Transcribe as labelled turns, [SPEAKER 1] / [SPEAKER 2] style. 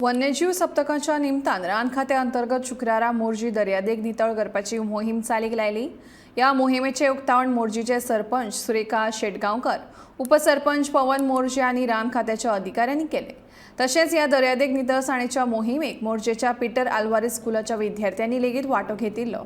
[SPEAKER 1] वन्यजीव सप्तकाच्या निमतान रान खात्या अंतर्गत शुक्रारा मोरजी दर्यादेग नितळ करपाची मोहीम चालीक लायली. ह्या मोहिमेचे उक्तावण मोरजीचे सरपंच सुरेखा शेटगांवकर, उपसरपंच पवन मोरजे आनी रान खात्याच्या अधिकाऱ्यांनी केले. तशेंच ह्या दर्यादेग नितळसाणेच्या मोहिमेक मोरजेच्या पीटर आल्वारीस स्कुलाच्या विद्यार्थ्यांनी लेगीत वांटो घेतिल्लो.